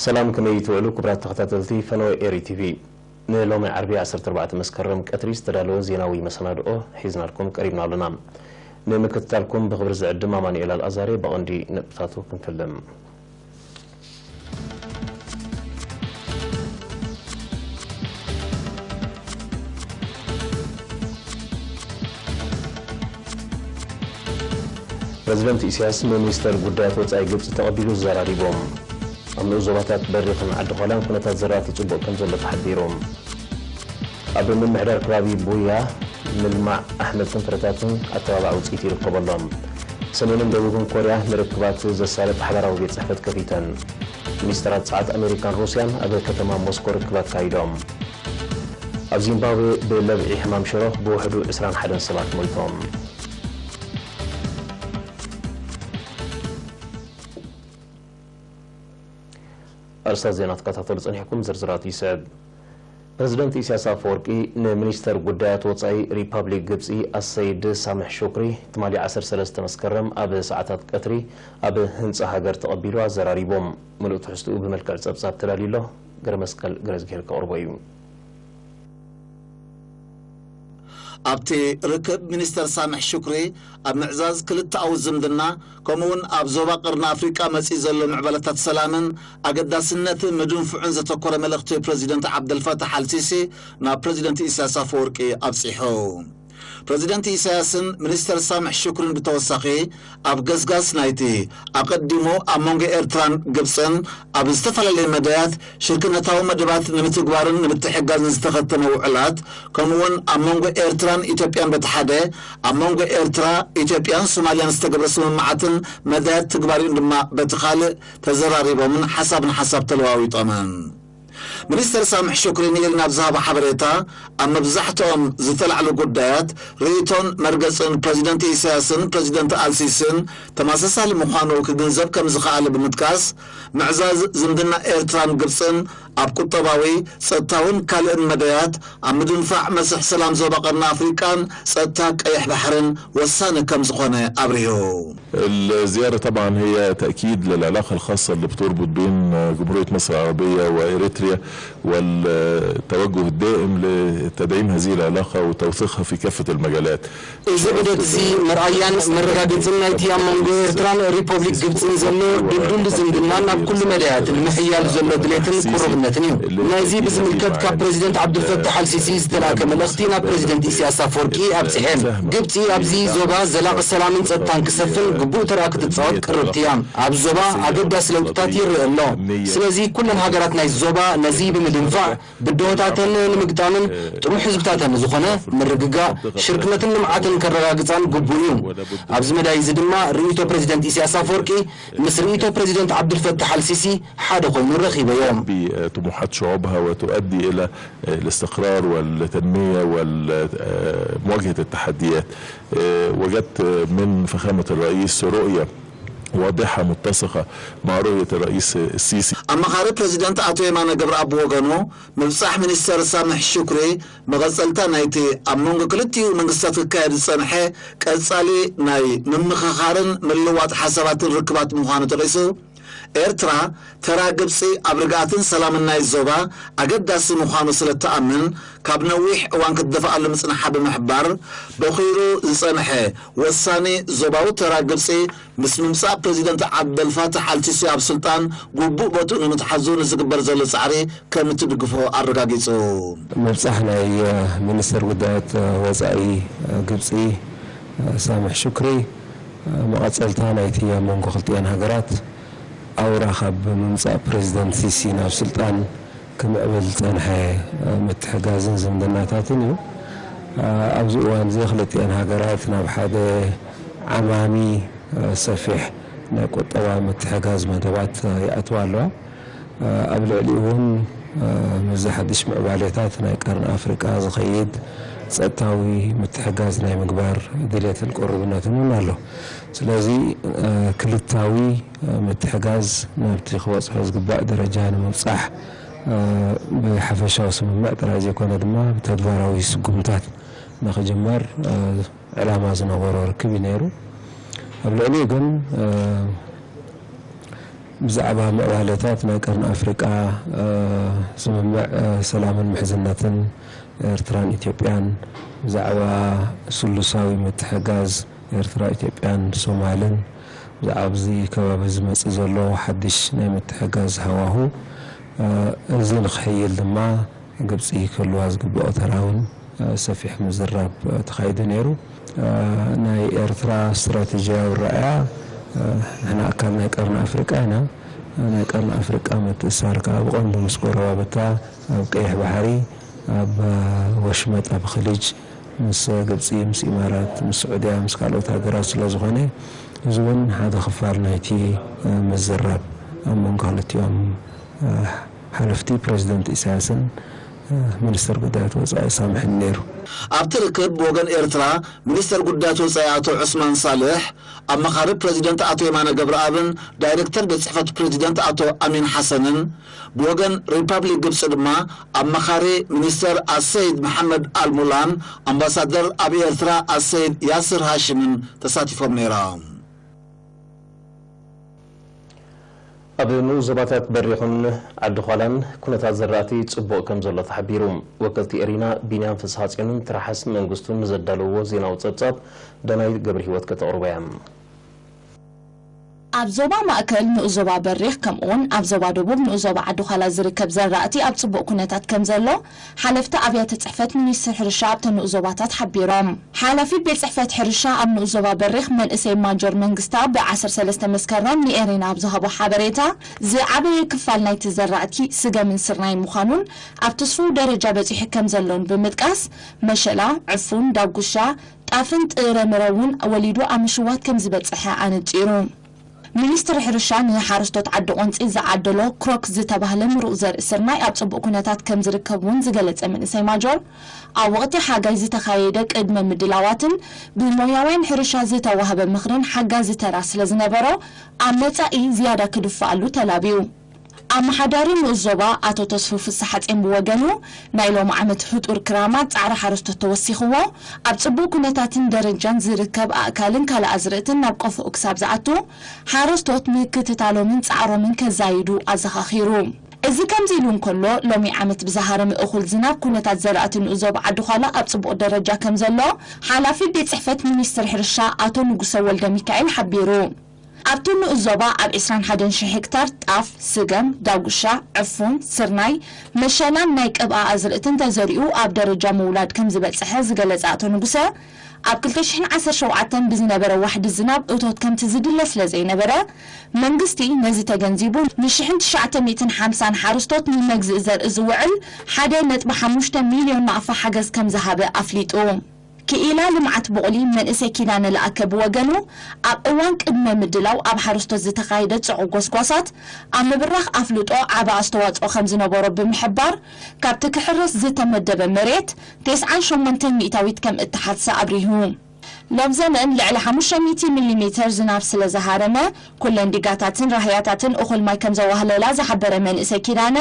ሰላም፣ ከመይ ትውዕሉ ክቡራት ተኸታተልቲ ፈነወ ኤሪ ቲቪ? ንሎሚ ዓርቢ ዓሰርተ ኣርባዕተ መስከረም ቀትሪ ዝተዳለወ ዜናዊ መሰናድኦ ሒዝናልኩም ቀሪብና ኣለና። ንምክትታልኩም ብኽብሪ ዝዕድም ኣማኑኤል ኣልኣዛሬ። ብቐንዲ ነጥብታቱ ክንፍልም። ፕረዚደንት ኢሳያስ ንሚኒስተር ጉዳያት ወጻኢ ግብጺ ተቐቢሉ ዘራሪቦም። ኣብ ንኡስ ዞባታት በሪኽን ዓዲ ዃላን ኩነታት ዝራእቲ ጽቡቕ ከም ዘሎ ተሓቢሩ። ኣብ ምምሕዳር ከባቢ ቡያ ምልማዕ ኣሕምልትን ፍረታትን ኣተባባዕ ውጽኢት ይርከበሎም። ሰሜንን ደቡብን ኮርያ ንርክባት ዘሳልጥ ሓባራዊ ቤት ጽሕፈት ከፊተን። ሚኒስተራት ጸዓት ኣሜሪካን ሩስያን ኣብ ከተማ ሞስኮ ርክብ ኣካይዶም። ኣብ ዚምባብዌ ብለብዒ ሕማም ሽሮ ብውሕዱ ዕስራን ሓደን ሰባት ሞይቶም። ኣርእስታት ዜና ትከታተሉ ጸኒሕኩም፣ ዝርዝራቱ ይስዕብ። ፕረዚደንት ኢሳያስ ኣፈወርቂ ንሚኒስተር ጉዳያት ወጻኢ ሪፓብሊክ ግብጺ ኣሰይድ ሳምሕ ሹክሪ ትማሊ ዓሰርተ ሰለስተ መስከረም ኣብ ሰዓታት ቀትሪ ኣብ ህንጻ ሃገር ተቐቢሉ ኣዘራሪቦም። ምሉእ ትሕዝትኡ ብመልክዕ ጸብጻብ ተዳልዩ ኣሎ። ገረመስቀል ገረዝግሄር ከቕርቦ እዩ። ኣብቲ ርክብ፣ ሚኒስተር ሳምሕ ሹክሪ ኣብ ምዕዛዝ ክልተኣዊ ዝምድና፣ ከምኡ'ውን ኣብ ዞባ ቀርኒ ኣፍሪቃ መጺኡ ዘሎ ምዕባለታት ሰላምን ኣገዳስነት ምድንፍዑን ዘተኮረ መልእኽቲ ፕረዚደንት ዓብደልፋታሕ ኣልሲሲ ናብ ፕረዚደንት ኢሳያስ ኣፈወርቂ ኣብጺሑ። ፕረዚደንት ኢሳያስን ሚኒስተር ሳምሕ ሹክሪን ብተወሳኺ፣ ኣብ ገስጋስ ናይቲ ኣቐዲሙ ኣብ መንጎ ኤርትራን ግብጽን ኣብ ዝተፈላለዩ መዳያት ሽርክነታዊ መደባት ንምትግባርን ንምትሕግጋዝን ዝተኸተመ ውዕላት፣ ከምኡ'ውን ኣብ መንጎ ኤርትራን ኢትዮጵያን በቲ ሓደ፣ ኣብ መንጎ ኤርትራ፣ ኢትዮጵያን ሶማልያን ዝተገብረ ስምምዓትን መዳያት ትግባሪኡን ድማ በቲ ካልእ ተዘራሪቦምን ሓሳብ ንሓሳብ ተለዋዊጦምን። ሚኒስተር ሳምሕ ሹክሪ ንኤሪና ኣብ ዝሃቦ ሓበሬታ፣ ኣብ መብዛሕትኦም ዝተላዕሉ ጉዳያት ርእይቶን መርገጽን ፕረዚደንት ኢሳያስን ፕረዚደንት ኣልሲሲን ተመሳሳሊ ምዃኑ ክግንዘብ ከም ዝኸኣለ ብምጥቃስ፣ ምዕዛዝ ዝምድና ኤርትራን ግብጽን ኣብ ቁጠባዊ፣ ጸጥታውን ካልእን መዳያት ኣብ ምድንፋዕ መስርሕ ሰላም ዞባ ቀርኒ ኣፍሪቃን ጸጥታ ቀይሕ ባሕርን ወሳኒ ከም ዝኾነ ኣብሪሁ። الزيارة طبعًا هي تأكيد للعلاقة الخاصة اللي بتربط بين جمهورية مصر العربية وإريتريا، والتوجه الدائم لتدعيم هذه العلاقة وتوثيقها في كافة المجالات. እዚ ዑደት እዚ መርኣያን መረጋገጽን ናይቲ ኣብ መንጎ ኤርትራን ሪፖብሊክ ግብጽን ዘሎ ድልዱል ዝምድና ናብ ኩሉ መዳያት ንምሕያል ዘሎ ድሌትን ቅሩብነትን እዩ። ነዚ ብዝምልከት ካብ ፕረዚደንት ዓብዱልፈታሕ ኣልሲሲ ዝተላእከ መልእኽቲ ናብ ፕረዚደንት ኢሳያስ ኣፈወርቂ ኣብጽሐ። ግብጺ ኣብዚ ዞባ ዘላቒ ሰላምን ጸጥታን ክሰፍን ግቡእ ተራ ክትጻወት ቅርብቲ እያ። ኣብ ዞባ ኣገዳሲ ለውጥታት ይረአ ኣሎ። ስለዚ ኩለን ሃገራት ናይ ዞባ ነዚ ብምድንፋዕ ብድሆታተን ንምግጣምን ጥሙሕ ህዝብታተን ዝኾነ ምርግጋእ፣ ሽርክነትን ልምዓትን ከረጋግጻን ግቡእ እዩ። ኣብዚ መዳይ እዚ ድማ ርእይቶ ፕረዚደንት ኢሳያስ ኣፈወርቂ ምስ ርእይቶ ፕረዚደንት ዓብዱልፈታሕ ኣልሲሲ ሓደ ኮይኑ ረኺበዮ። بطموحات شعوبها وتؤدي إلى الاستقرار والتنمية ومواجهة التحديات. وجدت من فخامة الرئيس رؤية واضحة متسقة مع رؤية الرئيس السيسي. ኣማኻሪ ፕረዚደንት ኣቶ የማነ ገብረኣብ ብወገኑ፣ ምብጻሕ ሚኒስተር ሳምሕ ሹክሪ መቐጸልታ ናይቲ ኣብ መንጎ ክልቲኡ መንግስታት ክካየድ ዝጸንሐ ቀጻሊ ናይ ምምኽኻርን ምልውዋጥ ሓሳባትን ርክባት ምዃኑ ጠቒሱ፣ ኤርትራ ተራ ግብጺ ኣብ ርግኣትን ሰላምን ናይ ዞባ ኣገዳሲ ምዃኑ ስለ እትኣምን፣ ካብ ነዊሕ እዋን ክትደፍኣሉ ምጽንሓ ብምሕባር፣ ቦኺሩ ዝጸንሐ ወሳኒ ዞባዊ ተራ ግብጺ ምስ ምምጻእ ፕረዚደንት ዓብደልፋታሕ ኣልሲሲ ኣብ ስልጣን ግቡእ ቦትኡ ንምትሓዙ ንዝግበር ዘሎ ጻዕሪ ከም እትድግፎ ኣረጋጊጹ። ምብጻሕ ናይ ሚኒስተር ጉዳያት ወጻኢ ግብጺ ሳምሕ ሹክሪ መቐጸልታ ናይቲ ኣብ መንጎ ክልቲኣን ሃገራት ኣውራ ካብ ምምጻእ ፕረዚደንት ሲሲ ናብ ስልጣን ክምዕብል ዝጸንሐ ምትሕጋዝን ዝምድናታትን እዩ። ኣብዚ እዋን እዚ ክልቲኣን ሃገራት ናብ ሓደ ዓማሚ ሰፊሕ ናይ ቁጠባ ምትሕጋዝ መደባት ይኣትዋ ኣለዋ። ኣብ ልዕሊኡ እውን ምስዚ ሓድሽ ምዕባሌታት ናይ ቀርኒ ኣፍሪቃ ዝኸይድ ጸጥታዊ ምትሕጋዝ ናይ ምግባር ድሌትን ቅሩብነትን እውን ኣሎ። ስለዚ ክልታዊ ምትሕጋዝ ናብቲ ክበጽሖ ዝግባእ ደረጃ ንምብጻሕ ብሓፈሻዊ ስምምዕ ጥራይ ዘይኮነ ድማ ብተግባራዊ ስጉምታት ንኽጅመር ዕላማ ዝነበሮ ርክብ እዩ ነይሩ። ኣብ ልዕሊኡ ግን ብዛዕባ ምዕባለታት ናይ ቀርኒ ኣፍሪቃ፣ እ፣ ስምምዕ፣ እ፣ ሰላምን ምሕዝነትን ኤርትራን ኢትዮጵያን፣ ብዛዕባ ስሉሳዊ ምትሕጋዝ ኤርትራ፣ ኢትዮጵያን ሶማልን፣ ብዛዕባ ኣብዚ ከባቢ ዝመጽእ ዘሎ ሓድሽ ናይ ምትሕጋዝ ሃዋሁ፣ እ፣ እዚ ንኽሕይል ድማ ግብጺ ክህልዋ ዝግብኦ ተራ እውን፣ እ፣ ሰፊሕ ምዝራብ፣ እ፣ ተኻይዱ ነይሩ። እ፣ ናይ ኤርትራ ስትራቴጂያዊ ራእያ፣ እ፣ ንሕና ኣካል ናይ ቀርኒ ኣፍሪቃ ኢና። እ፣ ናይ ቀርኒ ኣፍሪቃ ምትእስሳር ከኣ ብቐንዱ ምስ ጎረባብታ ኣብ ቀይሕ ባሕሪ፣ ኣብ፣ እ፣ ወሽመጥ፣ ኣብ ኸሊጅ፣ ምስ ግብጺ፣ ምስ ኢማራት፣ ምስ ስዑድያ፣ ምስ ካልኦት ሃገራት ስለ ዝኾነ፣ እዚ እውን ሓደ ክፋል ናይቲ፣ እ፣ ምዝራብ ኣብ መንጎ ክልቲኦም፣ እ፣ ሓለፍቲ ፕረዚደንት ኢሳያስን፣ እ፣ ሚኒስተር ጉዳያት ወጻኢ ሳምሕን ነይሩ። ኣብቲ ርክብ ብወገን ኤርትራ ሚኒስተር ጉዳያት ወጻኢ ኣቶ ዑስማን ሳልሕ፣ ኣማኻሪ ፕረዚደንት ኣቶ የማነ ገብረኣብን ዳይረክተር ቤት ጽሕፈት ፕረዚደንት ኣቶ ኣሚን ሓሰንን፣ ብወገን ሪፓብሊክ ግብጺ ድማ ኣማኻሪ ሚኒስተር ኣሰይድ መሓመድ ኣልሙላን ኣምባሳደር ኣብ ኤርትራ ኣሰይድ ያስር ሃሽምን ተሳቲፎም ነይሮም። ኣብ ንኡስ ዞባታት በሪኹን ዓዲ ዃላን ኩነታት ዘራእቲ ጽቡቕ ከም ዘሎ ተሓቢሩ። ወከልቲ ኤሪና ቢንያም ፍስሃጽዮንን ትርሓስ መንግስቱን ንዘዳለውዎ ዜናዊ ጸብጻብ ዳናይት ገብረሂወት ከተቕርቦ እያ። ኣብ ዞባ ማእከል ንኡስ ዞባ በሪኽ ከምኡውን ኣብ ዞባ ደቡብ ንኡስ ዞባ ዓዲ ዃላ ዝርከብ ዘራእቲ ኣብ ጽቡቕ ኩነታት ከም ዘሎ ሓለፍቲ ኣብያተ ጽሕፈት ሚኒስትሪ ሕርሻ ኣብተን ንኡስ ዞባታት ሓቢሮም። ሓላፊ ቤት ጽሕፈት ሕርሻ ኣብ ንኡስ ዞባ በሪኽ መንእሰይ ማጆር መንግስታ ብ ዓሰርተ ሰለስተ መስከረም ንኤሪና ኣብ ዝሃቦ ሓበሬታ፣ ዝዓበየ ክፋል ናይቲ ዘራእቲ ስገምን ስርናይን ምዃኑን ኣብ ትስፉው ደረጃ በጺሑ ከም ዘሎን ብምጥቃስ፣ መሸላ፣ ዕፉን፣ ዳጉሻ፣ ጣፍን ጥረምረ እውን ወሊዱ ኣብ ምሽዋት ከም ዝበጽሐ ኣነጺሩ። ሚኒስትሪ ሕርሻ ንሓረስቶት ዓዲ ቆንጺ ዝዓደሎ ክሮክስ ዝተባህለ ምሩቕ ዘርኢ ስርናይ ኣብ ጽቡቕ ኩነታት ከም ዝርከብ እውን ዝገለጸ መንእሰይ ማጆር፣ ኣብ ወቕቲ ሓጋይ ዝተኻየደ ቅድመ ምድላዋትን ብሞያውያን ሕርሻ ዝተዋህበ ምኽርን ሓጋዚ ተራ ስለ ዝነበሮ፣ ኣብ መጻኢ ዝያዳ ክድፍኣሉ ተላብዩ። ኣመሓዳሪ ንኡስ ዞባ ኣቶ ተስፉ ፍስሓጼን ብወገኑ፣ ናይ ሎሚ ዓመት ህጡር ክራማት ጻዕሪ ሓረስቶት ተወሲኽዎ፣ ኣብ ጽቡቕ ኩነታትን ደረጃን ዝርከብ ኣእካልን ካልእ ኣዝርእትን ናብ ቆፎኡ ክሳብ ዝኣቱ፣ ሓረስቶት ምክትታሎምን ጻዕሮምን ከዛይዱ ኣዘኻኺሩ። እዚ ከምዚ ኢሉ እንከሎ፣ ሎሚ ዓመት ብዝሃረመ እኹል ዝናብ ኩነታት ዘራእቲ ንኡስ ዞባ ዓዲ ዃላ ኣብ ጽቡቕ ደረጃ ከም ዘሎ ሓላፊ ቤት ጽሕፈት ሚኒስትሪ ሕርሻ ኣቶ ንጉሰ ወልደሚካኤል ሓቢሩ። ኣብቲ ንኡስ ዞባ ኣብ ዕስራን ሓደን ሽሕ ሄክታር ጣፍ፣ ስገም፣ ዳጉሻ፣ ዕፉን፣ ስርናይ፣ መሸላን ናይ ቅብኣ ኣዝርእትን ተዘሪኡ ኣብ ደረጃ ምውላድ ከም ዝበጽሐ ዝገለጸ ኣቶ ንጉሰ፣ ኣብ ክልተ ሽሕን ዓሰርተ ሸውዓተን ብዝነበረ ዋሕዲ ዝናብ እቶት ከምቲ ዝድለ ስለ ዘይነበረ፣ መንግስቲ ነዚ ተገንዚቡ ንሽሕን ትሽዓተ ሚእትን ሓምሳን ሓረስቶት ንመግዝኢ ዘርኢ ዝውዕል ሓደ ነጥቢ ሓሙሽተ ሚልዮን ናቕፋ ሓገዝ ከም ዝሃበ ኣፍሊጡ። ክኢላ ልምዓት ቡቕሊ መንእሰይ ኪዳነ ለኣከ ብወገኑ፣ ኣብ እዋን ቅድመ ምድላው ኣብ ሓረስቶት ዝተኻየደ ጽዑቕ ጎስጓሳት ኣብ ምብራኽ ኣፍልጦ ዓቢ ኣስተዋጽኦ ከም ዝነበሮ ብምሕባር፣ ካብቲ ክሕረስ ዝተመደበ መሬት ተስዓን ሸሞንተን ሚእታዊት ከም እተሓርሰ ኣብሪሁ። ሎምዘመን ልዕሊ ሓሙሽተ ሚእቲ ሚሊ ሜተር ዝናብ ስለ ዝሃረመ፣ ኩለን ዲጋታትን ራህያታትን እኹል ማይ ከም ዘዋህለላ ዝሓበረ መንእሰይ ኪዳነ፣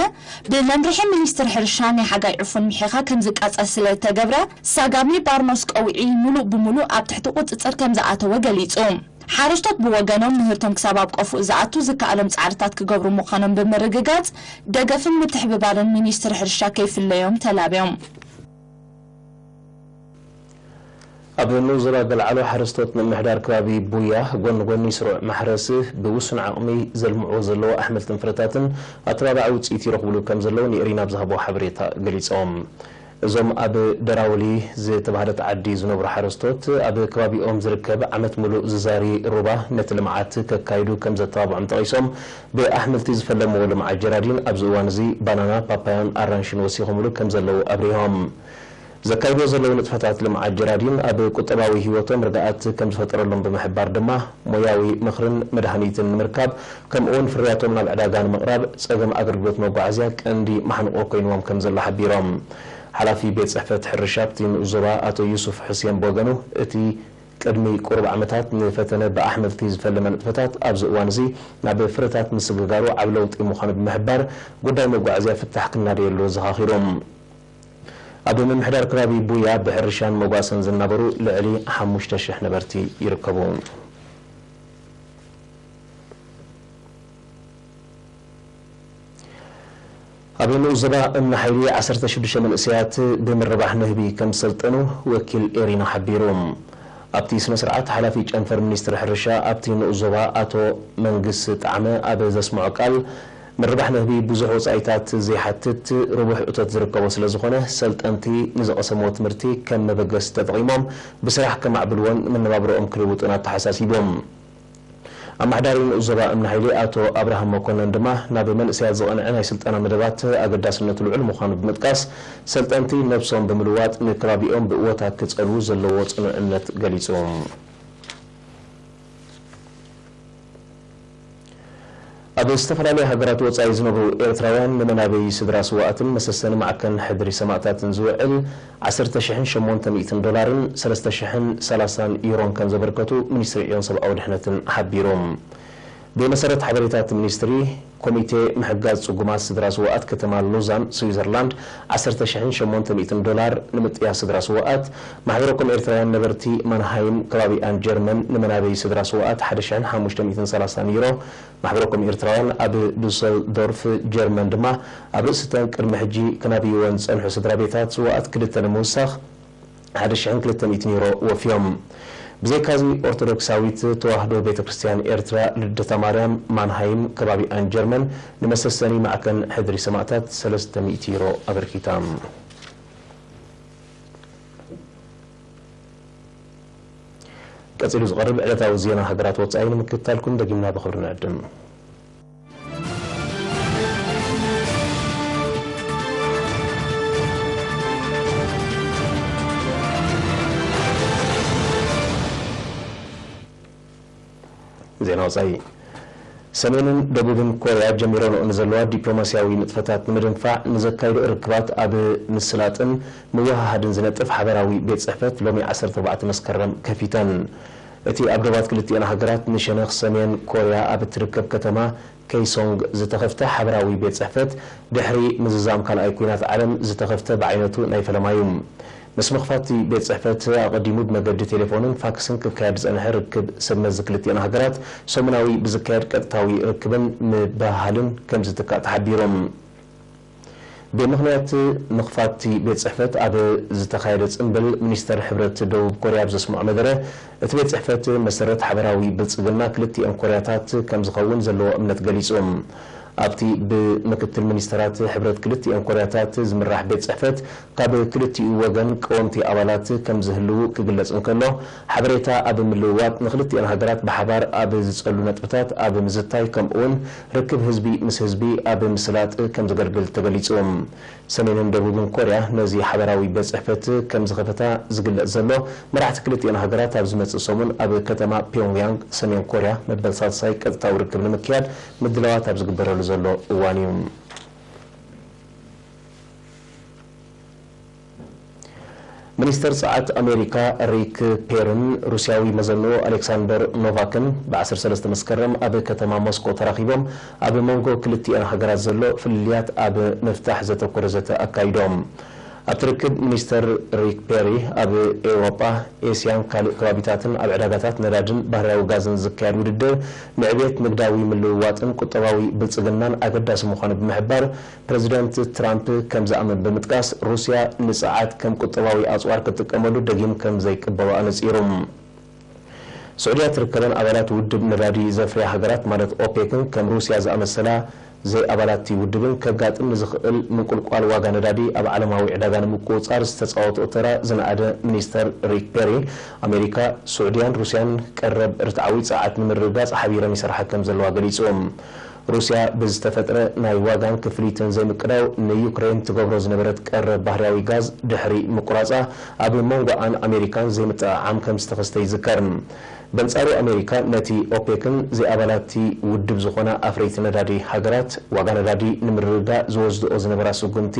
ብመምርሒ ሚኒስትሪ ሕርሻ ናይ ሓጋይ ዕፉን ምሒኻ ከም ዝቃጸል ስለ እተገብረ፣ ሳጋሚ ባርኖስ ቀውዒ ምሉእ ብምሉእ ኣብ ትሕቲ ቁጽጽር ከም ዝኣተወ ገሊጹ። ሓረስቶት ብወገኖም ምህርቶም ክሳብ ኣብ ቆፎኡ ዝኣቱ ዝከኣሎም ጻዕርታት ክገብሩ ምዃኖም ብምርግጋጽ፣ ደገፍን ምትሕብባርን ሚኒስትሪ ሕርሻ ከይፍለዮም ተላብዮም። ኣብ ንኡስ ዞባ ገልዓሎ ሓረስቶት ምምሕዳር ከባቢ ቡያ ጎኒ ጎኒ ስሩዕ ማሕረስ ብውሱን ዓቕሚ ዘልምዕዎ ዘለዉ ኣሕምልትን ፍረታትን ኣተባባዒ ውፅኢት ይረኽብሉ ከም ዘለዉ ንኤሪና ብዝሃቦ ሓበሬታ ገሊፆም። እዞም ኣብ ደራውሊ ዝተባህለት ዓዲ ዝነብሩ ሓረስቶት ኣብ ከባቢኦም ዝርከብ ዓመት ሙሉእ ዝዛሪ ሩባ ነቲ ልምዓት ከካይዱ ከም ዘተባብዖም ጠቒሶም፣ ብኣሕምልቲ ዝፈለምዎ ልምዓት ጀራዲን ኣብዚ እዋን እዚ ባናና፣ ፓፓያን ኣራንሽን ወሲኾምሉ ከም ዘለዉ ኣብሪሆም። ዘካይድዎ ዘለዉ ንጥፈታት ልምዓት ጀራዲን ኣብ ቁጠባዊ ህይወቶም ርግኣት ከም ዝፈጠረሎም ብምሕባር ድማ፣ ሞያዊ ምኽርን መድሃኒትን ንምርካብ፣ ከምኡ እውን ፍርያቶም ናብ ዕዳጋ ንምቕራብ፣ ጸገም ኣገልግሎት መጓዓዝያ ቀንዲ ማሕንቆ ኮይንዎም ከም ዘሎ ሓቢሮም። ሓላፊ ቤት ጽሕፈት ሕርሻ ኣብቲ ንኡስ ዞባ ኣቶ ዩሱፍ ሑሴን ብወገኑ፣ እቲ ቅድሚ ቁሩብ ዓመታት ንፈተነ ብኣሕምልቲ ዝፈለመ ንጥፈታት ኣብዚ እዋን እዚ ናብ ፍረታት ምስግጋሩ ዓቢ ለውጢ ምዃኑ ብምሕባር፣ ጉዳይ መጓዓዝያ ፍታሕ ክናደየሉ ኣዘኻኺሩ። ኣብ ምምሕዳር ከባቢ ቡያ ብሕርሻን መጓሰን ዝናበሩ ልዕሊ ሓሙሽተ ሽሕ ነበርቲ ይርከቡ። ኣብ ንኡስ ዞባ እምኒ ሓይሊ ዓሰርተ ሽዱሽተ መንእሰያት ብምርባሕ ንህቢ ከም ዝሰልጠኑ ወኪል ኤሪና ሓቢሩ። ኣብቲ ስነ ስርዓት ሓላፊ ጨንፈር ሚኒስትሪ ሕርሻ ኣብቲ ንኡስ ዞባ ኣቶ መንግስ ጣዕመ ኣብ ዘስምዖ ቃል፣ ምርባሕ ንህቢ ብዙሕ ወጻኢታት ዘይሓትት ርቡሕ እቶት ዝርከቦ ስለ ዝኾነ፣ ሰልጠንቲ ንዝቐሰምዎ ትምህርቲ ከም መበገሲ ተጠቒሞም ብስራሕ ከማዕብልዎን መነባብሮኦም ክልውጡን ኣተሓሳሲቦም። ኣመሓዳሪ ንኡስ ዞባ እምኒ ሓይሊ ኣቶ ኣብርሃም መኮነን ድማ፣ ናብ መንእሰያት ዝቐንዐ ናይ ስልጠና መደባት ኣገዳስነቱ ልዑል ምዃኑ ብምጥቃስ፣ ሰልጠንቲ ነብሶም ብምልዋጥ ንከባቢኦም ብእወታ ክጸልዉ ዘለዎ ጽኑዕ እምነት ገሊጹ። ኣብ ዝተፈላለያ ሃገራት ወጻኢ ዝነብሩ ኤርትራውያን ንመናበዪ ስድራ ስውኣትን መሰሰኒ ማዕከን ሕድሪ ሰማእታትን ዝውዕል ዓሰርተ ሽሕን ሸሞንተ ሚእትን ዶላርን ሰለስተ ሽሕን ሰላሳን ዩሮን ከም ዘበርከቱ ሚኒስትሪ ዕዮን ሰብኣዊ ድሕነትን ሓቢሩ። ብመሰረት ሓበሬታ እቲ ሚኒስትሪ፣ ኮሚቴ ምሕጋዝ ጽጉማት ስድራ ስውኣት ከተማ ሎዛን ስዊዘርላንድ ዓሰርተ ሽሕን ሸሞንተ ሚእትን ዶላር ንምጥያስ ስድራ ስውኣት፣ ማሕበረ ኮም ኤርትራውያን ነበርቲ ማንሃይም ከባቢኣን ጀርመን ንመናበዪ ስድራ ስውኣት ሓደ ሽሕን ሓሙሽተ ሚእትን ሰላሳን ዩሮ፣ ማሕበረ ኮም ኤርትራውያን ኣብ ዱሰልዶርፍ ጀርመን ድማ ኣብ ርእሲተን ቅድሚ ሕጂ ክናብይወን ዝጸንሑ ስድራ ቤታት ስውኣት ክልተ ንምውሳኽ ሓደ ሽሕን ክልተ ሚእትን ዩሮ ወፍዮም። ብዘይካዚ ኦርቶዶክሳዊት ተዋህዶ ቤተ ክርስቲያን ኤርትራ ልደታ ማርያም ማንሃይም ከባቢኣን ጀርመን ንመሰሰኒ ማዕከን ሕድሪ ሰማእታት ሰለስተ ሚእቲ ዩሮ ኣበርኪታ። ቀጺሉ ዝቐርብ ዕለታዊ ዜና ሃገራት ወጻኢ ንምክትታልኩም ደጊምና ብኽብሪ ንዕድም። ዜና ወጻኢ። ሰሜንን ደቡብን ኮርያ ጀሚረንኦ ንዘለዋ ዲፕሎማስያዊ ንጥፈታት ንምድንፋዕ ንዘካይድኦ ርክባት ኣብ ምስላጥን ምውህሃድን ዝነጥፍ ሓበራዊ ቤት ጽሕፈት ሎሚ ዓሰርተ ኣርባዕተ መስከረም ከፊተን። እቲ ኣብ ዶባት ክልቲኤን ሃገራት ንሸነኽ ሰሜን ኮርያ ኣብ እትርከብ ከተማ ከይሶንግ ዝተኸፍተ ሓበራዊ ቤት ጽሕፈት፣ ድሕሪ ምዝዛም ካልኣይ ኲናት ዓለም ዝተኸፍተ ብዓይነቱ ናይ ፈለማ እዩ። ምስ ምኽፋት እቲ ቤት ጽሕፈት ኣቐዲሙ ብመገዲ ቴሌፎንን ፋክስን ክካየድ ዝጸንሐ ርክብ ሰብ መዚ ክልቲኤን ሃገራት፣ ሰሙናዊ ብዝካየድ ቀጥታዊ ርክብን ምብህሃልን ከም ዝትካእ ተሓቢሩ። ብምኽንያት ምኽፋት እቲ ቤት ጽሕፈት ኣብ ዝተኻየደ ጽምብል፣ ሚኒስተር ሕብረት ደቡብ ኮርያ ኣብ ዘስምዖ መደረ፣ እቲ ቤት ጽሕፈት መሰረት ሓበራዊ ብልጽግና ክልቲኤን ኮርያታት ከም ዝኸውን ዘለዎ እምነት ገሊጹ። ኣብቲ ብምክትል ሚኒስተራት ሕብረት ክልቲኤን ኮርያታት ዝምራሕ ቤት ጽሕፈት፣ ካብ ክልቲኡ ወገን ቀወምቲ ኣባላት ከም ዝህልዉ ክግለጽ እንከሎ፣ ሓበሬታ ኣብ ምልውዋጥ፣ ንክልቲኤን ሃገራት ብሓባር ኣብ ዝጸሉ ነጥብታት ኣብ ምዝታይ፣ ከምኡውን ርክብ ህዝቢ ምስ ህዝቢ ኣብ ምስላጥ ከም ዘገልግል ተገሊጹ። ሰሜንን ደቡብን ኮርያ ነዚ ሓበራዊ ቤት ጽሕፈት ከም ዝኸፈታ ዝግለጽ ዘሎ፣ መራሕቲ ክልቲኤን ሃገራት ኣብ ዝመጽእ ሰሙን ኣብ ከተማ ፒዮንግያንግ፣ ሰሜን ኮርያ፣ መበል ሳልሳይ ቀጥታዊ ርክብ ንምክያድ ምድላዋት ኣብ ዝግበረሉ ዘሎ እዋን እዩ። ሚኒስተር ጸዓት ኣሜሪካ ሪክ ፔርን ሩስያዊ መዘንኡ ኣሌክሳንደር ኖቫክን ብ ዓሰርተ ሰለስተ መስከረም ኣብ ከተማ ሞስኮ ተራኺቦም፣ ኣብ መንጎ ክልቲኤን ሃገራት ዘሎ ፍልልያት ኣብ ምፍታሕ ዘተኮረ ዘተ ኣካይዶም። ኣብቲ ርክብ፣ ሚኒስተር ሪክ ፔሪ፣ ኣብ ኤውሮጳ፣ ኤስያን ካልእ ከባቢታትን ኣብ ዕዳጋታት ነዳድን ባህርያዊ ጋዝን ዝካየድ ውድድር ንዕብየት ንግዳዊ ምልውዋጥን ቁጠባዊ ብልጽግናን ኣገዳሲ ምዃኑ ብምሕባር፣ ፕረዚደንት ትራምፕ ከም ዝኣምን ብምጥቃስ፣ ሩስያ ንጸዓት ከም ቁጠባዊ ኣጽዋር ክትጥቀመሉ ደጊም ከም ዘይቅበሎ ኣነጺሩ። ስዑድያ ትርከበን ኣባላት ውድብ ነዳዲ ዘፍርያ ሃገራት ማለት ኦፔክን ከም ሩስያ ዝኣመሰላ ዘይኣባላት እቲ ውድብን ከጋጥም ንዝኽእል ምንቁልቋል ዋጋ ነዳዲ ኣብ ዓለማዊ ዕዳጋ ንምቁጽጻር ዝተጻወትኦ ተራ ዝነኣደ ሚኒስተር ሪክ ፔሪ፣ ኣሜሪካ፣ ስዑድያን ሩስያን ቀረብ ርትዓዊ ጸዓት ንምርግጋጽ ሓቢረን ይሰርሓ ከም ዘለዋ ገሊጹ። ሩስያ ብዝተፈጥረ ናይ ዋጋን ክፍሊትን ዘይምቅዳው ንዩክሬን ትገብሮ ዝነበረት ቀረብ ባህርያዊ ጋዝ ድሕሪ ምቁራጻ፣ ኣብ መንጎኣን ኣሜሪካን ዘይምጥዕዓም ከም ዝተኸስተ ይዝከር። በንጻሩ ኣሜሪካ ነቲ ኦፔክን ዘይኣባላትቲ ውድብ ዝኾና ኣፍረይቲ ነዳዲ ሃገራት ዋጋ ነዳዲ ንምርግጋእ ዝወስድኦ ዝነበራ ስጉምቲ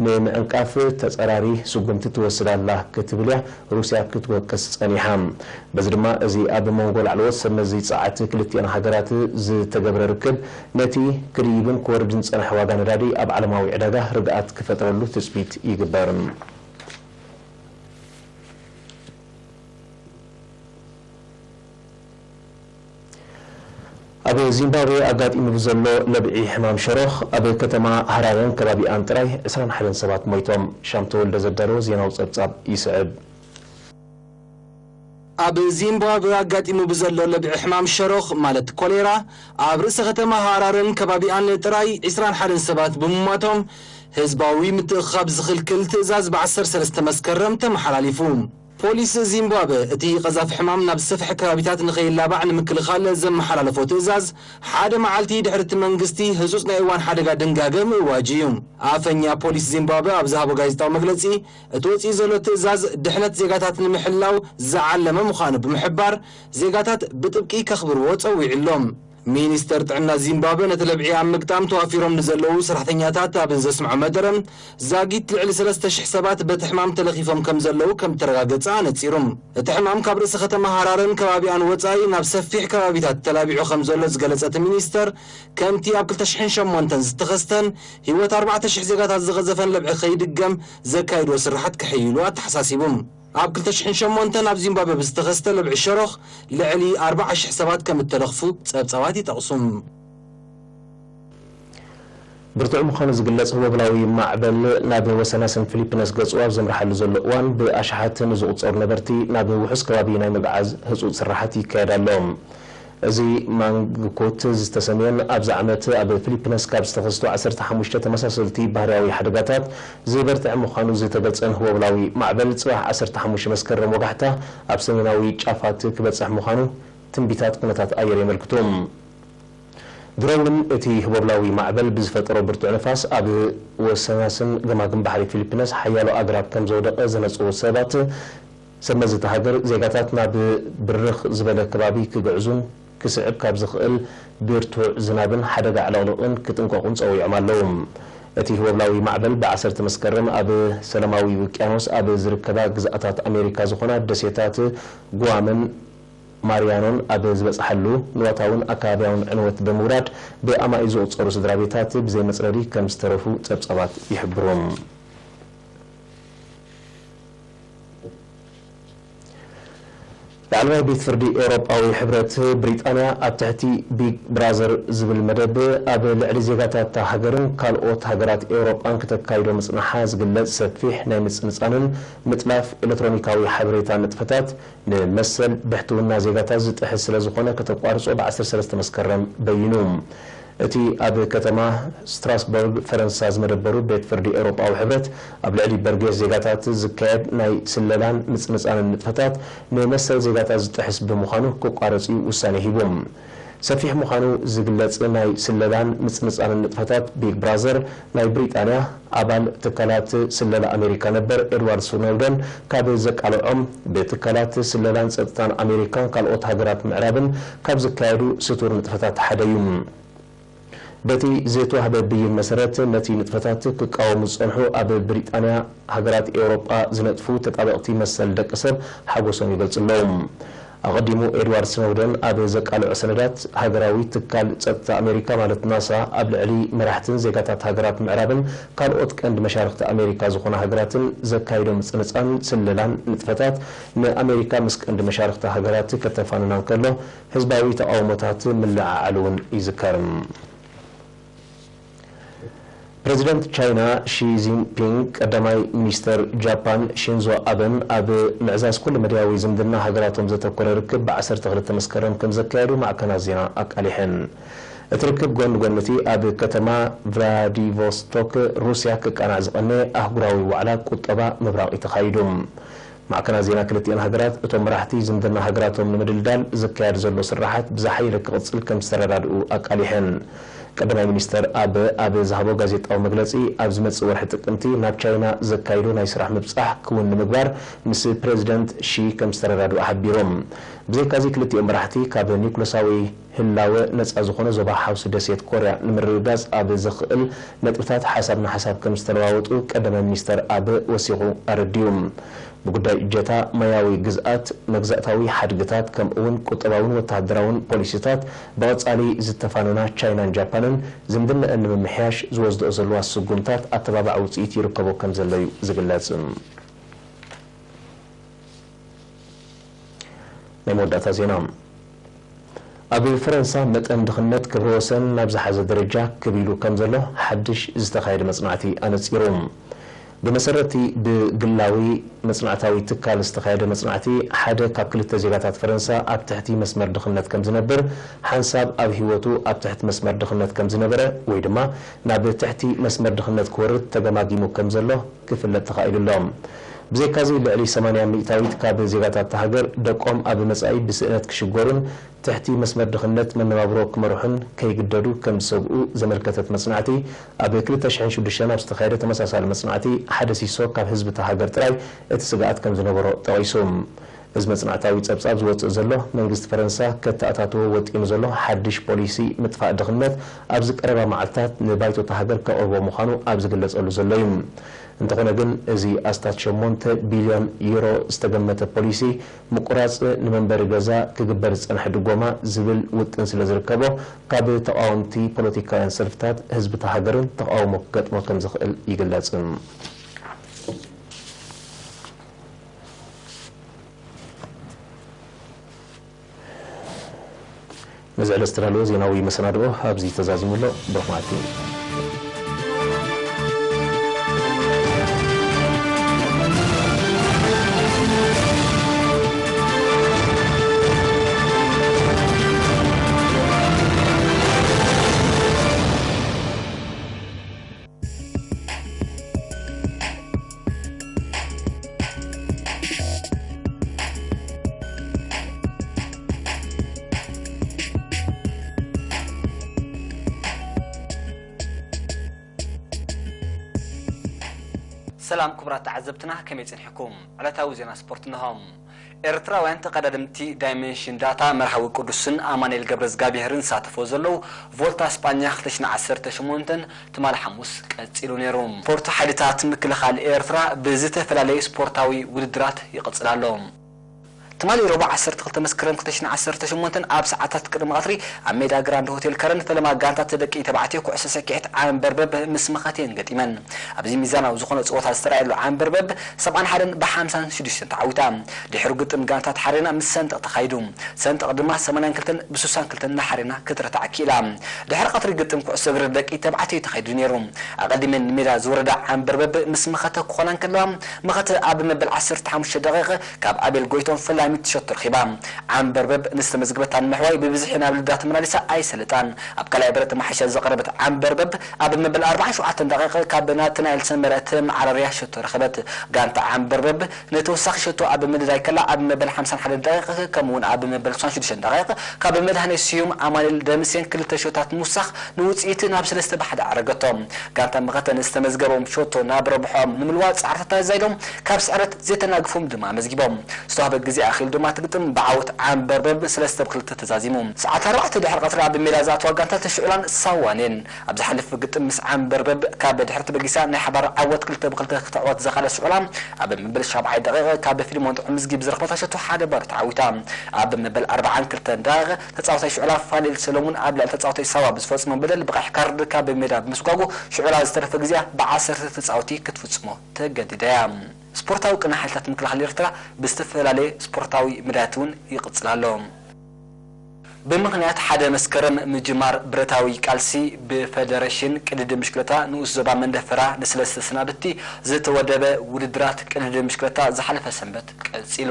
ንምዕንቃፍ ተጸራሪ ስጉምቲ ትወስድ ኣላ ክትብል እያ ሩስያ ክትወቅስ ጸኒሓ። በዚ ድማ፣ እዚ ኣብ መንጎ ላዕለዎት ሰብ መዚ ጸዓት ክልቲኤን ሃገራት ዝተገብረ ርክብ፣ ነቲ ክድይብን ክወርድን ዝጸንሐ ዋጋ ነዳዲ ኣብ ዓለማዊ ዕዳጋ ርግኣት ክፈጥረሉ ትጽቢት ይግበር። ኣብ ዚምባብዌ ኣጋጢሙ ብዘሎ ለብዒ ሕማም ሸሮኽ፣ ኣብ ከተማ ሃራረን ከባቢኣን ጥራይ ዕስራን ሓደን ሰባት ሞይቶም። ሻም ተወልደ ዘዳለዎ ዜናዊ ጸብጻብ ይስዕብ። ኣብ ዚምባብዌ ኣጋጢሙ ብዘሎ ለብዒ ሕማም ሸሮኽ፣ ማለት ኮሌራ፣ ኣብ ርእሰ ከተማ ሃራረን ከባቢኣን ጥራይ ዕስራን ሓደን ሰባት ብምሟቶም፣ ህዝባዊ ምትእኽኻብ ዝኽልክል ትእዛዝ ብ ዓሰርተ ሰለስተ መስከረም ተመሓላሊፉ። ፖሊስ ዚምባብወ፣ እቲ ቀዛፊ ሕማም ናብ ዝሰፍሐ ከባቢታት ንኸይላባዕ ንምክልኻል ዘመሓላለፎ ትእዛዝ፣ ሓደ መዓልቲ ድሕሪ እቲ መንግስቲ ህጹጽ ናይ እዋን ሓደጋ ድንጋገ ምእዋጁ እዩ። ኣፈኛ ፖሊስ ዚምባብወ ኣብ ዝሃቦ ጋዜጣዊ መግለጺ፣ እቲ ወጺኡ ዘሎ ትእዛዝ፣ ድሕነት ዜጋታት ንምሕላው ዝዓለመ ምዃኑ ብምሕባር፣ ዜጋታት ብጥብቂ ከኽብርዎ ጸዊዑ ኣሎ። ሚኒስተር ጥዕና ዚምባብወ፣ ነቲ ለብዒ ኣብ ምግጣም ተዋፊሮም ንዘለዉ ሰራሕተኛታት ኣብ ዘስምዖ መደረ፣ ዛጊት ልዕሊ ሰለስተ ሽሕ ሰባት በቲ ሕማም ተለኺፎም ከም ዘለዉ ከም እተረጋገጸ ኣነጺሩ። እቲ ሕማም ካብ ርእሰ ከተማ ሃራረን ከባቢኣን ወጻኢ ናብ ሰፊሕ ከባቢታት ተላቢዑ ከም ዘሎ ዝገለጸ እቲ ሚኒስተር፣ ከምቲ ኣብ ክልተ ሽሕን ሸሞንተን ዝተኸስተን ህይወት ኣርባዕተ ሽሕ ዜጋታት ዝቐዘፈን ለብዒ ከይድገም ዘካየድዎ ስራሓት ከሐይሉ ኣተሓሳሲቡ። ኣብ ክልተ ሽሕን ሸሞንተን ኣብ ዚምባብወ ብዝተኸስተ ለብዒ ሸሮኽ ልዕሊ ኣርባዓ ሽሕ ሰባት ከም እተለኽፉ ጸብጻባት ይጠቕሱ። ብርቱዕ ምዃኑ ዝግለጽ ህቦብላዊ ማዕበል ናብ ወሰናስን ፊሊፒነስ ገጹ ኣብ ዘምርሓሉ ዘሎ እዋን፣ ብኣሽሓት ንዝቑጸሩ ነበርቲ ናብ ውሑስ ከባቢ ናይ ምግዓዝ ህጹጽ ስራሓት ይካየድ ኣሎ። እዚ ማንግኩት ዝተሰምየን ኣብዚ ዓመት ኣብ ፊሊፒነስ ካብ ዝተኸስቱ ዓሰርተ ሓሙሽተ ተመሳሰልቲ ባህርያዊ ሓደጋታት ዝበርትዐ ምዃኑ ዝተገልጸን ህቦብላዊ ማዕበል፣ ጽባሕ ዓሰርተ ሓሙሽተ መስከረም ወጋሕታ ኣብ ሰሜናዊ ጫፋት ክበጽሕ ምዃኑ ትንቢታት ኩነታት ኣየር የመልክቱ። ድሮ እውን እቲ ህቦብላዊ ማዕበል ብዝፈጠሮ ብርቱዕ ንፋስ፣ ኣብ ወሰናስን ገማግም ባሕሪ ፊሊፒነስ ሓያሎ ኣግራብ ከም ዘውደቐ ዘነጽሩ ሰባት፣ ሰብመዚ እታ ሃገር ዜጋታት ናብ ብርኽ ዝበለ ከባቢ ክግዕዙን ክስዕብ ካብ ዝኽእል ብርቱዕ ዝናብን ሓደጋ ዕልቕልቕን ክጥንቀቑን ጸዊዖም ኣለዉ። እቲ ህቦብላዊ ማዕበል ብ ዓሰርተ መስከረም ኣብ ሰላማዊ ውቅያኖስ ኣብ ዝርከባ ግዝኣታት ኣሜሪካ ዝኾና ደሴታት ጉዋምን ማሪያኖን ኣብ ዝበጽሓሉ፣ ንዋታውን ኣከባብያውን ዕንወት ብምውራድ፣ ብኣማኢት ዝቑጸሩ ስድራ ቤታት ብዘይ መጽለሊ ከም ዝተረፉ ጸብጻባት ይሕብሩ። ላዕለዋይ ቤት ፍርዲ ኤውሮጳዊ ሕብረት፣ ብሪጣንያ ኣብ ትሕቲ ቢግ ብራዘር ዝብል መደብ ኣብ ልዕሊ ዜጋታት እታ ሃገርን ካልኦት ሃገራት ኤውሮጳን ክተካይዶ ምጽንሓ ዝግለጽ ሰፊሕ ናይ ምጽንጻንን ምጥላፍ ኤሌክትሮኒካዊ ሓበሬታ ንጥፈታት፣ ንመሰል ብሕትውና ዜጋታት ዝጥሕስ ስለ ዝኾነ፣ ከተቋርጾ ብ ዓሰርተ ሰለስተ መስከረም በይኑ። እቲ ኣብ ከተማ ስትራስበርግ ፈረንሳ ዝመደበሩ ቤት ፍርዲ ኤውሮጳዊ ሕብረት፣ ኣብ ልዕሊ በርጌስ ዜጋታት ዝካየድ ናይ ስለላን ምጽንጻንን ንጥፈታት፣ ንመሰል ዜጋታት ዝጥሕስ ብምዃኑ ክቋረጽ እዩ ውሳኔ ሂቡ። ሰፊሕ ምዃኑ ዝግለጽ ናይ ስለላን ምጽንጻንን ንጥፈታት ቢግ ብራዘር፣ ናይ ብሪጣንያ ኣባል ትካላት ስለላ ኣሜሪካ ነበር ኤድዋርድ ስኖውደን ካብ ዘቃልዖም፣ ብትካላት ስለላን ጸጥታን ኣሜሪካን ካልኦት ሃገራት ምዕራብን ካብ ዝካየዱ ስቱር ንጥፈታት ሓደ እዩ። በቲ ዝተዋህበ ብይን መሰረት፣ ነቲ ንጥፈታት ክቃወሙ ዝጸንሑ ኣብ ብሪጣንያ ሃገራት ኤውሮጳ ዝነጥፉ ተጣበቕቲ መሰል ደቂ ሰብ ሓጎሶም ይገልጹ ኣለዉ። ኣቐዲሙ ኤድዋርድ ስኖውደን ኣብ ዘቃልዖ ሰነዳት፣ ሃገራዊ ትካል ጸጥታ ኣሜሪካ ማለት ናሳ ኣብ ልዕሊ መራሕትን ዜጋታት ሃገራት ምዕራብን ካልኦት ቀንዲ መሻርኽቲ ኣሜሪካ ዝኾና ሃገራትን ዘካይዶ ምጽንጻን ስለላን ንጥፈታት፣ ንኣሜሪካ ምስ ቀንዲ መሻርኽቲ ሃገራት ከተፋንና እንከሎ፣ ህዝባዊ ተቓውሞታት ምልዕዓሉ እውን ይዝከር። ፕረዚደንት ቻይና ሺ ጂንፒንግ ቀዳማይ ሚኒስተር ጃፓን ሺንዞ ኣበን ኣብ ምዕዛዝ ኩሉ መዳያዊ ዝምድና ሃገራቶም ዘተኮረ ርክብ ብ ዓሰርተ ክልተ መስከረም ከም ዘካየዱ ማዕከናት ዜና ኣቃሊሐን። እቲ ርክብ ጎኒ ጎኒ እቲ ኣብ ከተማ ቭላዲቮስቶክ ሩስያ ክቃናዕ ዝቐነየ ኣህጉራዊ ዋዕላ ቁጠባ ምብራቕ እዩ ተኻይዱ። ማዕከናት ዜና ክልቲኣን ሃገራት፣ እቶም መራሕቲ ዝምድና ሃገራቶም ንምድልዳል ዝካየድ ዘሎ ስርሓት ብዝሓየለ ክቕጽል ከም ዝተረዳድኡ ኣቃሊሐን። ቀዳማይ ሚኒስተር ኣበ ኣብ ዝሃቦ ጋዜጣዊ መግለጺ፣ ኣብ ዝመጽእ ወርሒ ጥቅምቲ ናብ ቻይና ዘካይዶ ናይ ስራሕ ምብጻሕ ክውን ንምግባር ምስ ፕረዚደንት ሺ ከም ዝተረዳድኡ ሓቢሮም። ብዘይካዚ፣ ክልቲኦም መራሕቲ ካብ ኒውክለሳዊ ህላወ ነጻ ዝኾነ ዞባ ሓውሲ ደሴት ኮርያ ንምርግጋጽ ኣብ ዘኽእል ነጥብታት ሓሳብ ንሓሳብ ከም ዝተለዋወጡ ቀዳማይ ሚኒስተር ኣበ ወሲኹ ኣረዲኡ። ብጉዳይ እጀታ ማያዊ ግዝኣት፣ መግዛእታዊ ሓድግታት፣ ከምኡ'ውን ቁጠባውን ወተሃደራውን ፖሊሲታት ብቐጻሊ ዝተፋነና ቻይናን ጃፓንን፣ ዝምድነኣን ንምምሕያሽ ዝወስድኦ ዘለዋ ስጉምታት ኣተባባዒ ውጽኢት ይርከቦ ከም ዘሎ እዩ ዝግለጽ። ናይ መወዳእታ ዜና። ኣብ ፈረንሳ መጠን ድኽነት ክብረ ወሰን ናብ ዝሓዘ ደረጃ ክብ ኢሉ ከም ዘሎ ሓድሽ ዝተኻየደ መጽናዕቲ ኣነጺሩ። ብመሰረት'ቲ ብግላዊ መጽናዕታዊ ትካል ዝተኻየደ መጽናዕቲ፣ ሓደ ካብ ክልተ ዜጋታት ፈረንሳ ኣብ ትሕቲ መስመር ድኽነት ከም ዝነብር፣ ሓንሳብ ኣብ ህይወቱ ኣብ ትሕቲ መስመር ድኽነት ከም ዝነበረ ወይ ድማ ናብ ትሕቲ መስመር ድኽነት ክወርድ ተገማጊሙ ከም ዘሎ ክፍለጥ ተኻኢሉ ኣሎ። ብዘይካዚ፣ ልዕሊ ሰማንያ ሚእታዊት ካብ ዜጋታት እታ ሃገር ደቆም ኣብ መጻኢ ብስእነት ክሽገሩን ትሕቲ መስመር ድኽነት መነባብሮ ክመርሑን ከይግደዱ ከም ዝሰግኡ ዘመልከተት መጽናዕቲ፣ ኣብ ክልተ ሽሕን ሽዱሽተን ኣብ ዝተኻየደ ተመሳሳሊ መጽናዕቲ፣ ሓደ ሲሶ ካብ ህዝቢ እታ ሃገር ጥራይ እቲ ስግኣት ከም ዝነበሮ ጠቒሱ። እዚ መጽናዕታዊ ጸብጻብ ዝወጽእ ዘሎ፣ መንግስቲ ፈረንሳ ከተኣታትዎ ወጢኑ ዘሎ ሓድሽ ፖሊሲ ምጥፋእ ድኽነት ኣብዚ ቀረባ መዓልታት ንባይቶ እታ ሃገር ከቕርቦ ምዃኑ ኣብ ዝግለጸሉ ዘሎ እዩ። እንተኾነ ግን፣ እዚ ኣስታት ሸሞንተ ቢልዮን ዩሮ ዝተገመተ ፖሊሲ ምቁራጽ ንመንበሪ ገዛ ክግበር ዝጸንሐ ድጎማ ዝብል ውጥን ስለ ዝርከቦ፣ ካብ ተቓወምቲ ፖለቲካውያን ሰልፍታት ህዝቢ እታ ሃገርን ተቓውሞ ክገጥሞ ከም ዝኽእል ይግለጽ። ነዚ ዕለት ዝተዳለወ ዜናዊ መሰናድኦ ኣብዚ ተዛዚሙ ኣሎ። ብሩኽ መዓልቲ። ሰላም ክቡራት ተዓዘብትና፣ ከመይ ጸኒሕኩም? ዕለታዊ ዜና ስፖርት እንሆ። ኤርትራውያን ተቐዳደምቲ ዳይመንሽን ዳታ መርሃዊ ቅዱስን ኣማኑኤል ገብረዝጋብሄርን ዝሳተፎ ዘለዉ ቮልታ ስጳኛ ክልተ ሽሕን ዓሰርተ ሸሞንተን ትማሊ ሓሙስ ቀጺሉ ነይሩ። ስፖርት ሓይልታት ምክልኻል ኤርትራ ብዝተፈላለየ ስፖርታዊ ውድድራት ይቕጽል ኣሎ። ትማሊ ረቡዕ ዓሰርተ ክልተ መስከረም ክልተ ሽሕን ዓሰርተ ሸሞንተን ኣብ ሰዓታት ቅድሚ ቀትሪ ኣብ ሜዳ ግራንድ ሆቴል ከረን ፈለማ ጋንታት ደቂ ተባዕትዮ ኩዕሶ ሰኪዔት ዓንበርበብ ምስ መኸተየን ገጢመን። ኣብዚ ሚዛናዊ ዝኾነ ጸወታ ዝተራእየሉ ዓንበርበብ ሰብዓን ሓደን ብሓምሳን ሽዱሽተን ተዓዊታ። ድሕሪ ግጥም ጋንታት ሓሬና ምስ ሰንጠቕ ተኻይዱ። ሰንጠቕ ድማ ሰማንያን ክልተን ብስሳን ክልተን ንሓሬና ክትረታዕ ክኢላ። ድሕሪ ቀትሪ ግጥም ኩዕሶ እግሪ ደቂ ተባዕትዮ ተኻይዱ ነይሩ። ኣቐዲመን ንሜዳ ዝወረዳ ዓንበርበብ ምስ መኸተ ክኾና እንከለዋ፣ መኸተ ኣብ መበል ዓሰርተ ሓሙሽተ ደቂቕ ካብ ኣቤል ጎይቶም ፈላሚት ሸቶ ረኺባ። ዓንበርበብ ንዝተመዝገበታ ንምሕዋይ ብብዝሒ ናብ ልዳ ተመላሊሳ ኣይሰለጣን። ኣብ ካልኣይ ብረት ማሓሻ ዘቕረበት ዓንበርበብ ኣብ መበል ኣርባዓን ሸውዓተን ደቂቕ ካብ ናትናኤል ሰመረ ተመዓራርያ ሸቶ ረኸበት። ጋንታ ዓንበርበብ ንተወሳኺ ሸቶ ኣብ ምድላይ ከላ ኣብ መበል ሓምሳን ሓደን ደቂቕ ከምኡውን ኣብ መበል ስሳን ሽዱሽተን ደቂቕ ካብ መድሃኔ ስዩም ኣማኑኤል ደምሴን ክልተ ሸቶታት ምውሳኽ ንውጽኢት ናብ ሰለስተ ብሓደ ኣዕረገቶ። ጋንታ መኸተ ንዝተመዝገቦም ሸቶ ናብ ረብሖም ንምልዋጥ ጻዕርታት ኣዛይዶም ካብ ስዕረት ዘይተናግፎም ድማ ኣመዝጊቦም። ዝተዋህበ ግዜ ኣኺሉ ድማ እቲ ግጥም ብዓወት ዓንበርበብ ሰለስተ ብ ክልተ ተዛዚሙ። ሰዓት ኣርባዕተ ድሕሪ ቀትሪ ኣብ ሜዳ ዝኣተዋ ጋንታት ሽዑላን ሳዋን እየን። ኣብ ዝሓለፈ ግጥም ምስ ዓንበርበብ ካብ ድሕሪ ተበጊሳ ናይ ሓባር ዓወት ክልተ ብ ክልተ ክተዕወት ዘኽኣለት ሽዑላ ኣብ መበል ሻብዓይ ደቂቕ ካብ ፊልሞን ጥዑምዝጊ ብዝረኽበታ ሸቶ ሓደ ባዶ ተዓዊታ። ኣብ መበል ኣርባዓን ክልተን ደቂቕ ተጻዋታይ ሽዑላ ፋሊል ሰለሙን ኣብ ልዕሊ ተጻዋታይ ሳዋ ብዝፈጽሞ በደል ብቐይሕ ካርድ ካብ ሜዳ ብምስጓጉ ሽዑላ ዝተረፈ ግዜኣ ብዓሰርተ ተጻወቲ ክትፍጽሞ ተገዲዳ እያ። ስፖርታዊ ቅነ ሓይልታት ምክልኻል ኤርትራ ብዝተፈላለየ ስፖርታዊ መዳያት እውን ይቕጽል ኣሎ። ብምኽንያት ሓደ መስከረም ምጅማር ብረታዊ ቃልሲ ብፈደረሽን ቅድድም ብሽክለታ ንኡስ ዞባ መንደፈራ ንሰለስተ ሰናብቲ ዝተወደበ ውድድራት ቅድድም ብሽክለታ ዝሓለፈ ሰንበት ቀጺሉ።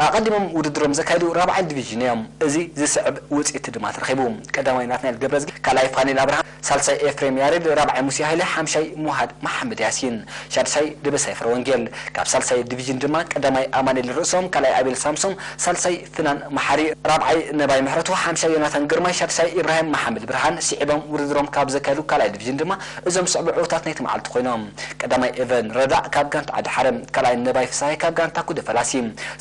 ኣቐዲሞም ውድድሮም ዘካየዱ ራብዓይ ዲቪዥን እዮም። እዚ ዝስዕብ ውጽኢት ድማ ተረኺቡ። ቀዳማይ ናትናኤል ገብረዝጊ፣ ካልኣይ ፋኒል ኣብርሃ፣ ሳልሳይ ኤፍሬም ያሬድ፣ ራብዓይ ሙሴ ሃይለ፣ ሓምሻይ ሙሃድ መሓመድ ያሲን፣ ሻድሻይ ደበሳይ ፍረወንጌል። ካብ ሳልሳይ ዲቪዥን ድማ ቀዳማይ ኣማኑኤል ርእሶም፣ ካልኣይ ኣቤል ሳምሶም፣ ሳልሳይ ፍናን መሓሪ፣ ራብዓይ ነባይ ምሕረቱ፣ ሓምሻይ ዮናታን ግርማይ፣ ሻድሻይ ኢብራሂም መሓመድ ብርሃን ስዒቦም ውድድሮም ካብ ዘካየዱ ካልኣይ ዲቪዥን ድማ እዞም ዝስዕቡ ዕዉታት ናይቲ መዓልቲ ኮይኖም። ቀዳማይ ኤቨን ረዳእ ካብ ጋንታ ዓዲ ሓረ፣ ካልኣይ ነባይ ፍስሃይ ካብ ጋንታ ኩደ ፈላሲ፣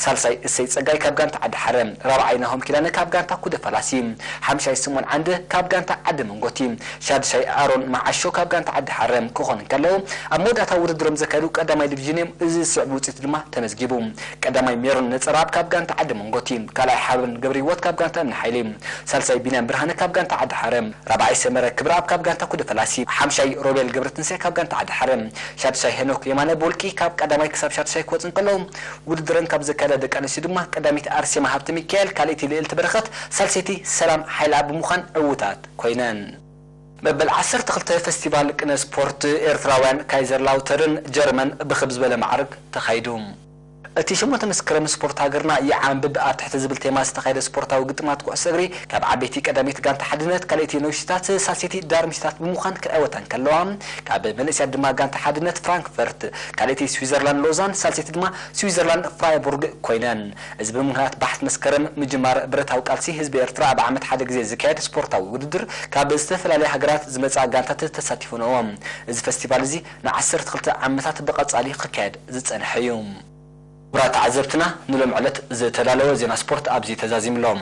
ሳልሳይ እሰይ ጸጋይ ካብ ጋንታ ዓዲ ሓረ፣ ራብዓይ ናሆም ኪዳነ ካብ ጋንታ ኩደ ፈላሲ፣ ሓምሻይ ስምኦን ዓንደ ካብ ጋንታ ዓዲ መንጎቲ፣ ሻድሻይ ኣሮን መዓሾ ካብ ጋንታ ዓዲ ሓረ ክኾኑ እንከለዉ፣ ኣብ መወዳእታ ውድድሮም ዘካየዱ ቀዳማይ ዲቪዥን እዮም። እዚ ዝስዕብ ውጽኢት ድማ ተመዝጊቡ። ቀዳማይ ሜሮን ነጸረኣብ ካብ ጋንታ ዓዲ መንጎቲ፣ ካልኣይ ሓበን ገብረህይወት ካብ ጋንታ እምኒ ሓይሊ፣ ሳልሳይ ቢንያም ብርሃነ ካብ ጋንታ ዓዲ ሓረ፣ ራብዓይ ሰመረ ክብረኣብ ካብ ጋንታ ኩደ ፈላሲ፣ ሓምሻይ ሮቤል ገብረትንሳኤ ካብ ጋንታ ዓዲ ሓረ፣ ሻድሻይ ሄኖክ የማነ ብውልቂ ካብ ቀዳማይ ክሳብ ሻድሻይ ክወጽእ እንከሎ፣ ውድድረን ካብ ዘካየዳ ደቂ ኣንስትዮ ሲ ድማ ቀዳሚት ኣርሴማ ሃብተ ሚካኤል፣ ካልኣይቲ ልእልቲ በረኸት፣ ሳልሰይቲ ሰላም ሓይላ ብምዃን ዕውታት ኮይነን። መበል ዓሰርተ ክልተ ፈስቲቫል ቅነ ስፖርት ኤርትራውያን ካይዘርላውተርን ጀርመን ብኽብ ዝበለ ማዕርግ ተኻይዱ። እቲ ሸሞንተ መስከረም ስፖርት ሃገርና ይዓንብብ ኣብ ትሕቲ ዝብል ቴማ ዝተኻየደ ስፖርታዊ ግጥማት ኩዕሶ እግሪ ካብ ዓበይቲ ቀዳሚት ጋንታ ሓድነት ካልኣይቲ ነዊሽታት ሳልሰይቲ ዳርምሽታት ብምዃን ክዕወታ እንከለዋ ካብ መንእስያት ድማ ጋንታ ሓድነት ፍራንክፈርት ካልኣይቲ ስዊዘርላንድ ሎዛን ሳልሰይቲ ድማ ስዊዘርላንድ ፍራይቡርግ ኮይነን። እዚ ብምኽንያት ባሕቲ መስከረም ምጅማር ብረታዊ ቃልሲ ህዝቢ ኤርትራ ኣብ ዓመት ሓደ ግዜ ዝካየድ ስፖርታዊ ውድድር ካብ ዝተፈላለያ ሃገራት ዝመጻ ጋንታት ተሳቲፉንኦ። እዚ ፈስቲቫል እዚ ንዓሰርተ ክልተ ዓመታት ብቐጻሊ ክካየድ ዝጸንሐ እዩ። ክቡራት ተዓዘብትና ንሎም ዕለት ዝተዳለወ ዜና ስፖርት ኣብዚ ተዛዚምሎም።